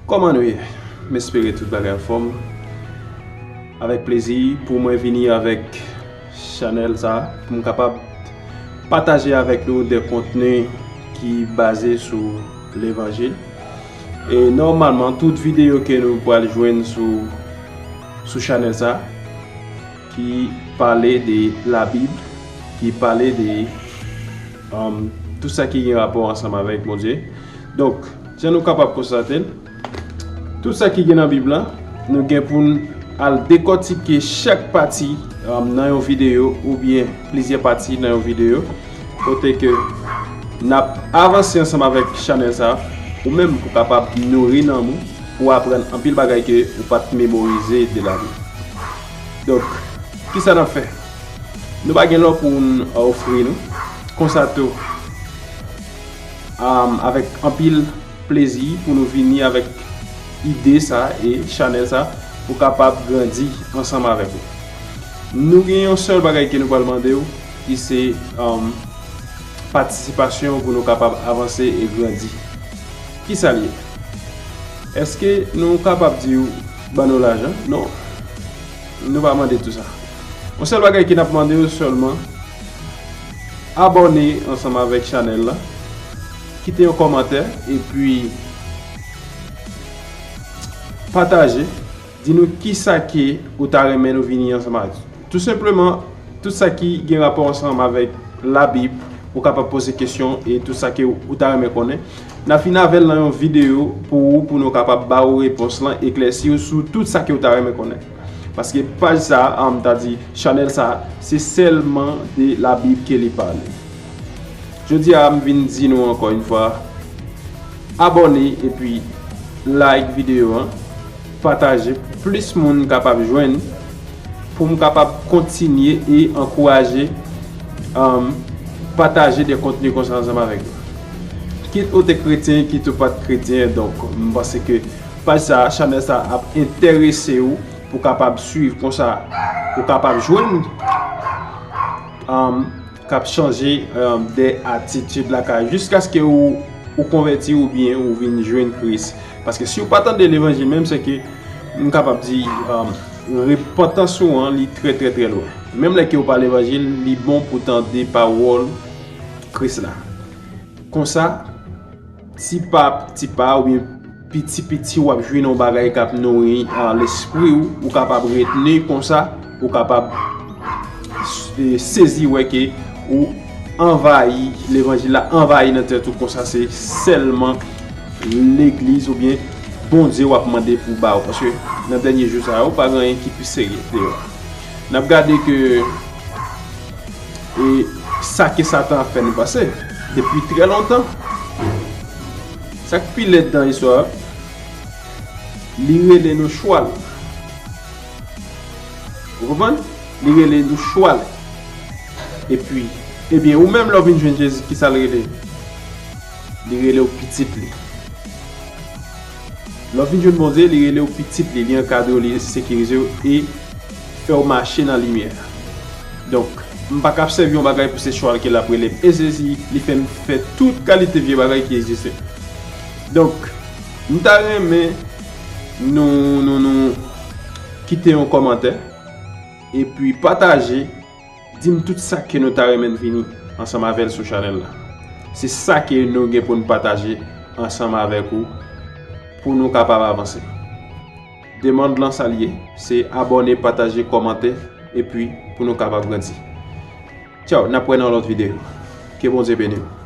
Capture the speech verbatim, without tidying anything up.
Kòman nou ye? M espere tout bagay anfòm. Avèk plezi pou mwen vini avèk chanèl sa pou m kapab pataje avèk nou de kontni ki baze sou levanjil. E nòmalman, tout videyo ke nou pral jwenn sou, sou chanèl sa, ki pale de Labib, ki pale de, um, tout sa ki gen rapò ansanm avèk Bondye. Donk, jan nou kapab konstate l, tout sa ki gen nan Bib la, nou gen pou n al dekòtike chak pati, um, nan yon videyo oubyen plizyè pati nan yon videyo, kote ke n ap avanse ansanm avèk chanèl sa, ou menm pou kapab nouri nanm ou, pou aprann anpil bagay ke ou pa t memorize de Labib. Donk, kisa n ap fè? Nou pa gen lò pou n ofri nou. Konsa tou, um, avèk anpil plezi pou nou vini avèk ide sa e chanèl sa pou kapab grandi ansanm avèk ou. Nou gen yon sèl bagay ke nou pral mande w, ki se, um, patisipasyon pou nou kapab avanse e grandi. Kisa l ye? Èske nou kapab di w ban nou lajan? Non. Nou pa mande tout sa. Yon sèl bagay ke n ap mande w sèlman, abòne ansanm avèk chanèl la, kite yon kòmantè, epi pataje, di nou kisa ke ou ta renmen nou vini ansanm avèk. Tou senpleman, tout sa ki gen rapò ansanm avèk Labib, ou kapab poze kesyon e tout sa ke ou ta renmen konnen. N a fin avè l nan yon videyo pou ou, pou nou kapab ba ou repons lan, eklèsi ou sou tout sa ke ou ta renmen konnen. Paske paj sa a, m ta di, chanèl sa a, se sèlman de Labib ke li pale. Jodi a, m vin di nou ankò yon fwa, abòne epi like videyo an, pataje pou plis moun kapab jwenn, pou m kapab kontinye e ankouraje, um, pataje de kontni konsa ansanm avèk nou. Kit ou te kretyen, kit ou pa t kretyen, donk, m panse ke paj sa, chanèl sa ap enterese ou pou kapab swiv konsa, pou kapab jwenn, um, k ap chanje, um, de atitid lakay jiskaske ou, ou konvèti oubyen ou vin jwenn Kris. Paske si ou pa tande levanjil menm, se ke m kapab di, um, repantans ou an, li trè, trè, trè lwen. Menm lè ke ou pa levanjil, li bon pou tande pawòl Kris la. Konsa, ti pa ti pa oubyen piti piti, w ap jwenn yon bagay k ap nouri, ah, lespri w, ou kapab retni konsa, ou kapab, eh, sezi wè ke ou anvayi, levanjil la anvayi nan tèt ou konsa, se sèlman legliz oubyen Bondye w ap mande pou ba ou, paske nan dènye jou sa yo, pa gen anyen ki pi serye deyò. N ap gade ke e sa ke Satan ap fè nou pase depi trè lontan. Sa k pi lèd nan istwa a, li rele nou chwal. Ou konprann? Li rele nou chwal. Epi, ebyen, ou menm lè w vin jwenn Jezi, kisa l rele? Li rele w pitit li. Lè w vin jwenn Bondye, li rele w pitit li, li ankadre w, li sekirize w e fè w mache nan limyè. Donk, m pa ka ap sèvi yon bagay pou se chwal ke l ap rele m. E Jezi, li fè m fè tout kalite vye bagay ki egziste. Donk, m ta renmen nou, nou, nou kite yon kòmantè epi pataje. Di m tout sa ke nou ta renmen vini ansanm avè l sou chanèl la. Se sa ke nou gen pou n pataje ansanm avèk ou pou nou kapab avanse. Demann lan sa l ye, se abòne, pataje, kòmante, epi pou nou kapab grandi. Tchaw, n ap wè nan lòt videyo. Ke Bondye beni w.